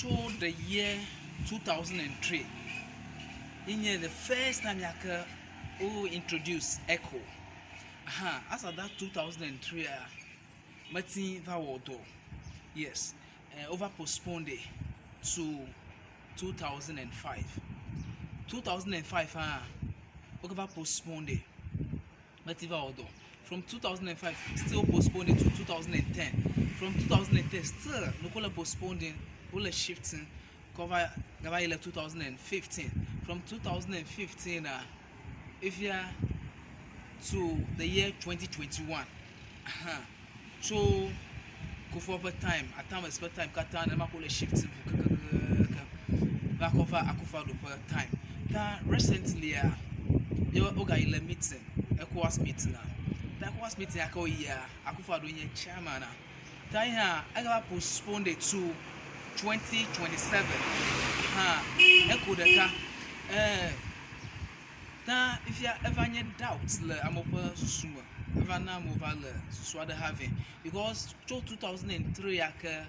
Tso the year 2003 ye nye the first time ya ke wo introduce ECO. Aha, as at that 2003a, meti va wɔ dɔ. Yes, eh, wova postponed it to 2005. 2005 hã, wogava postponed it. Meti va wɔ dɔ. From 2005, still postponed it to 2010. From 2010, still nukɔ le postponing, wole shifting kɔ va gava yi le 2015. From 2015 a, efia to the year 2021. Aha, tso Kufuor ƒe time, Atames ƒe time katã nenema ko wole shifting ŋu kekekekeake va kɔ va Akufo-Addo ƒe time. Ta recently-a, ye wogayi le meeting, ECOWAS meeting a, ta ECOWAS meeting ya ke woyia, Akufo-Addo nye chairman a. Ta ye hã egava postpone it to 2027. Aha, eko ɖeka. Eh, ta fifia eva nye doubt le amewo ƒe susu me. Eva na amewo va le susu aɖe having because tso 2003 ya ke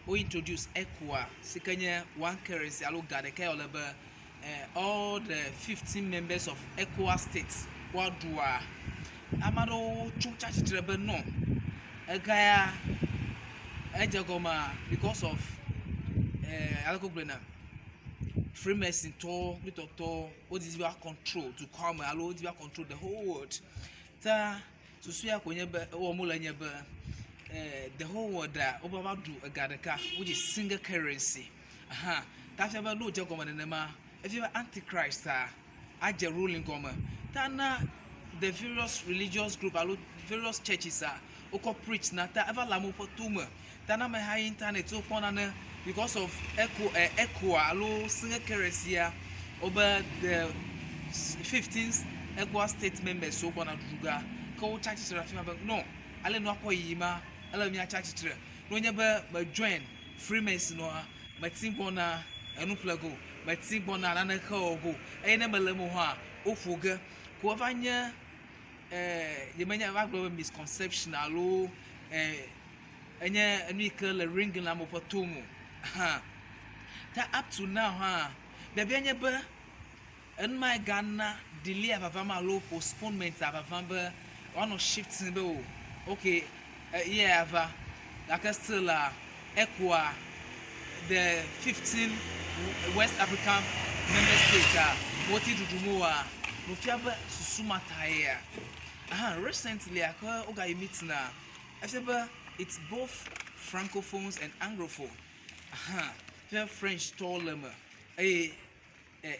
wo introduce ECOWAS si ke nye one currency alo ga ɖeka ye wòle be eh, all the 15 members of ECOWAS states woaɖua. Ame aɖewo tso tsi atsitre be no, ega ya edze gɔmea because of eh, aleke wogblɔe na Freemason tɔwo kple tɔtɔwo wodidi be woa control dukɔa me alo wodi be woa control the whole world. Ta susu ya koe nye be ewɔm wole nye be eh, the whole world a wova va ɖu ega ɖeka which is single currency. Aha, ta fia be ne wodze gɔme nenema, efia be antichrist a adze ruling gɔme. Ta na the various religious group alo various churches a wokɔ preach na ta eva le amewo ƒe to me. Ta ne ameha yi internet wokpɔ nane because of echo eh, echoa alo single currency ya wobe the 15 ECOWAS state members wo gbɔna ɖuɖu ga ke wotsi atsitre ɖe afi ma be no ale nua kɔ yiyi ma ele be míatsi atsitre. Ne wonye be me join Freemason nɔa meti gbɔna enu ƒle ge o, meti gbɔna naneke wɔ ge o eye ne mele eme o hã woƒo ge. Ko eva nye eh, nyemenya va gblɔ be misconception alo eh, enye enu yi ke le ring le amewo ƒe to me o. Hã. Ta up to now hã, biabia nye be enu mae gana delay vavam alo postponement vavam be woanɔ shifting be o okay ye ava gake still la ECOWAS the 15 West African member states a woti ɖuɖum oa no fia be susu ma ta yea. Aha recently ake wogayi meeting a efia be it's both francophones and anglophone. Aha fia French tɔwo le eme eye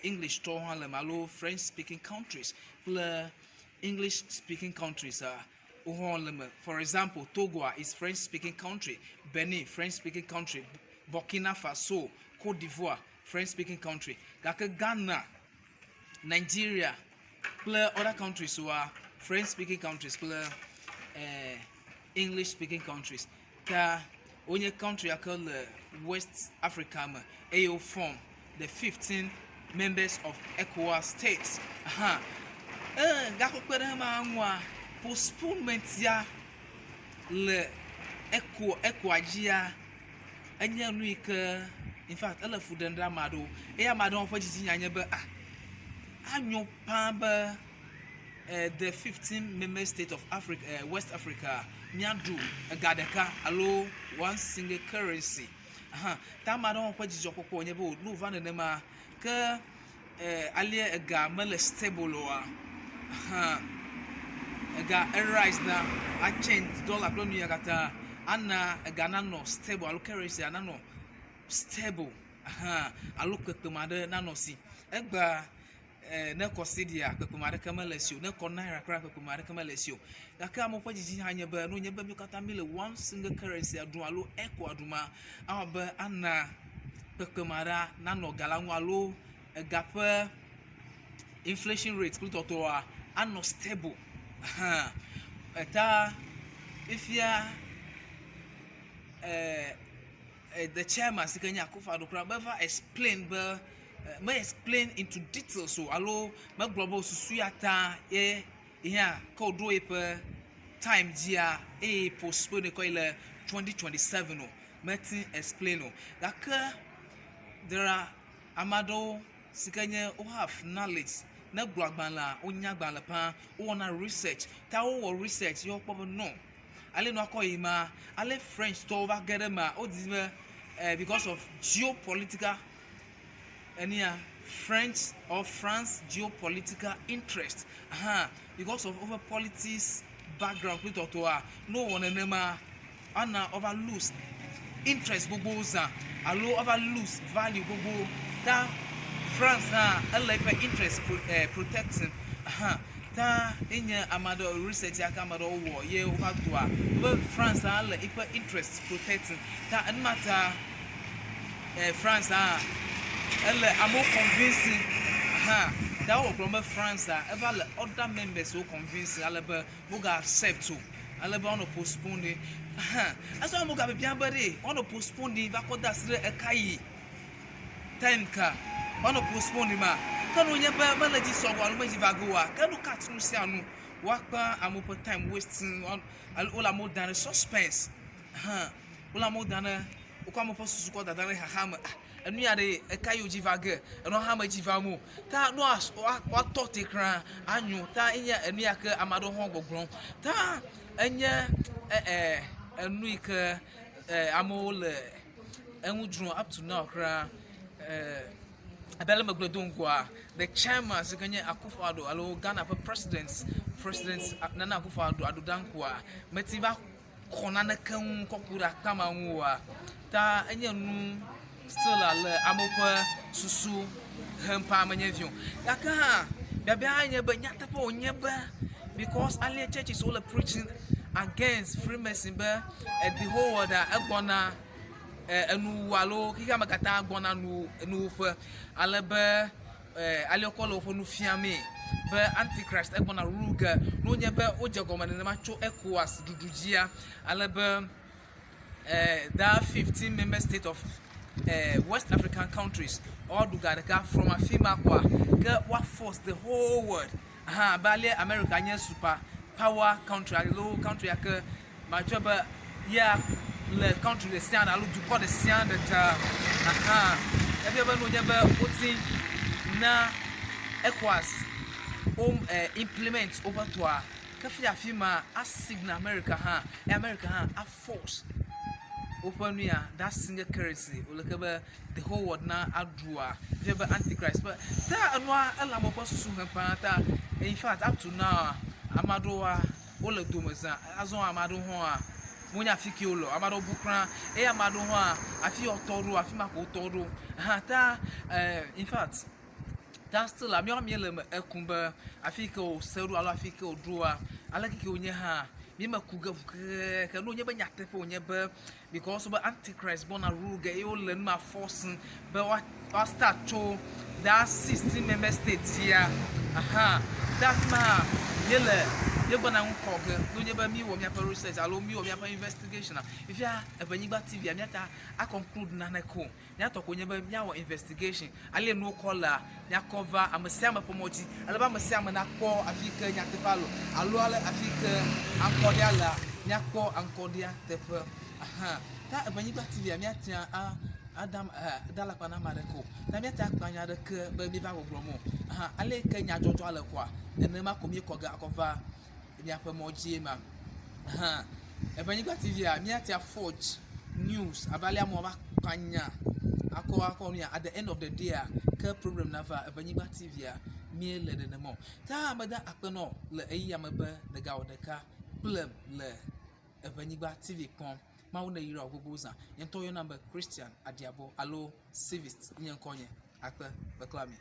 English tɔwo hã le eme alo French speaking countries kple English speaking countries a wo hã le eme. For example, Togoa is French speaking country, Benin French speaking country, Burkina Faso, Cote d'Ivoire French speaking country. Gake Ghana, Nigeria kple other countries woa French speaking countries kple eh, English speaking countries. Ta wonye country ya ke le West Africa me eye wo form the 15 members of ECOWAS states. Aha. Eh, gakpekpe ɖe ema ŋua, postponement ya le ECO ECOWAS dzia enye nu yi ke in fact ele fu ɖem ɖe ame aɖewo eye ame aɖewo ƒe dzitsinya nye be ah anyo paa be eh, the 15 member state of Africa, eh, West Africa míaɖu ega ɖeka alo one single currency. Aha, ta ame aɖewo ƒe dzidzɔkpɔkpɔ wònye be ne wòva nenema ke eh, alie ega mele stable oa, aha, ega erise na a change dollar kple nu ya katã ana ega nanɔ stable alo currency nanɔ stable aha alo kpekpeme aɖe nanɔ si. Egbea eh, ne kɔ cedi-a, kpekpeme aɖeke mele esi o. Ne kɔ naira kura, kpekpeme aɖeke mele esi o. Gake amewo ƒe didi hã nye be, ne wònye be mí katã míle one single currency ɖum alo ECOWAS ɖuma, awɔ be ana kpekpeme aɖe nanɔ ga la ŋu alo ega ƒe inflation rate kple tɔtɔa anɔ stable. Hã eta fifia eh, the chairman si ke nye Akufo-Addo kura meva explain be me explain into details o alo megblɔ be susu ya ta ye hã ke wòɖo yeƒe time dzia eye postpone kɔ yi le 2027 o. Mete explain o. Gake There are ame aɖewo si ke nye wo have knowledge. Ne egblɔ agbalẽa, wonya agbalẽ paa. Wowɔna research. Ta wowɔ research ye wokpɔ be no, ale nua kɔ yi ma, ale French tɔwo va ge ɖe emea, wodzi be eh, because of geopolitical enia French or France geopolitical interest hã because of woƒe politics background kple tɔtɔa, ne wowɔ nenema, ana woava lose interest gbogbowo zã alo woava lose value gbogbowo. Ta France hã ele eƒe interest pro, eh, protecting hã. Ta enye ame aɖewo research ya ke ame aɖewo wɔ ye wova doa wobe France hã le eƒe interest protecting. Ta enuma ta eh, France hã ele amewo convincing hã. Ta wowɔ gblɔm be France hã eva le other members wo convincing ale be woga accept o ale be woanɔ postpone ɖi. Hã esɔ amewo ga bibiam be ɖe woanɔ postpone ɖi va kɔ de asi ɖe eka yi time ka woanɔ postpone ɖi ma. Ke ne wonye be mele dzi sɔgbɔ alo medzi va ge oa, ke nu ka nu sia nu woakpe amewo ƒe time wasting alo wole amewo dam ɖe suspense. Hã wole amewo dam ɖe wokɔ amewo ƒe susu kɔ dada ɖe xaxa me. Ah enu ya ɖe eka yi wodzi va ge enua hã medzi vam o. Ta ne woatɔ te kura anyo. Ta enye enu ya ke ame aɖewo hã gbɔgblɔm. Ta enye e enu yi ke amewo le eŋu dzrom up to now kura. Abe ale megblɔe do ŋgɔa, the chairman si ke nye Akufo Addo alo Ghana ƒe president, President Nana Akufo Addo, Addo Dankwa meti va kɔ naneke ŋu kɔ ku ɖe akpa ma ŋu oa, ta enye nu still le amewo ƒe susu hem paa menye vi o. Gake hã biabia nye be nyateƒe wònye be because ale churches wole preaching against freemason be the whole world egbɔna enuwuwu alo xexeame katã gbɔna nu nuwuƒe ale be ale wokɔ le woƒe nu fiamee be antichrist egbɔna rule ge. Ne wonye be wodze gɔme nenema tso ECOWAS ɖuɖu dzia, ale be that 15 member state of West African countries woaɖu ga ɖeka from afi ma koa ke woa force the whole world hã abe ale America nye super power country alo country ya ke matsɔe be ya le country ɖe sia ɖe alo dukɔ ɖe sia ɖe ta aha efia be ne wonye be woti na ECOWAS wo implement woƒe tɔa ke fia afi ma a signal America hã eye America hã a force woƒe nu ya that single currency wòle ke be the whole world na aɖua efia be antichrist ƒe ta enua ele ame ƒe susu hem paa ta in fact up to now ame aɖewoa wole dome zã. Azɔ ame aɖewo hã wonya afi ke wole o. Ame aɖewo bu kura eye ame aɖewo hã afi ya wotɔ ɖo afi ma ko wotɔ ɖo hã ta in fact ta still míawo míele eme ekum be afi yi ke wose ɖo alo afi yi ke woɖoa aleke ke wonye hã mímeku ge ŋu kekeake ne wonye be nyateƒe wonye be because wobe antichrist gbɔna rule ge eye wole nu ma force be woa start tso that 16 member state dzia aha ta afi ma hã míele míegbɔna ŋu kɔ ge ne wonye be míwɔ míaƒe research alo míwɔ míaƒe investigation a fifia Eʋenyigba TV a míata a conclude naneke o. Míatɔ ko nye be míawɔ investigation ale nuwo kɔ lea míakɔ va ame sia ame ƒe mɔ dzi ale be ame sia ame nakpɔ afi yi ke nyateƒea le alo ale afi yi ke aŋkɔɖia lea míakpɔ aŋkɔɖia teƒe. Ahan ta Eʋenyigba TV míatia a ada ada alakpa na ame aɖeke o. Ta míate akpa nya aɖeke be míeva gbɔgblɔm o. Ahan ale yi ke nyadzɔdzɔa le koa nenema ko míekɔ ge akɔ va miaƒe mɔ dzie ma. Hã Eʋenyigba TV míatia forge news abe ale amewo va kpa nya akɔ akɔ nu ya at the end of the day ke problem nava Eʋenyigba TV míele nenema o. Ta meda akpe nɔ le ɣeyiɣia me be nègawɔ ɖeka kplem le Eʋenyigba TV kpɔm. Mawu neyra wò gbogbo zã. Nye ŋutɔ woyɔnam be Christian Adiabo alo Civist nye ŋkɔnye. Akpe, meklã mi.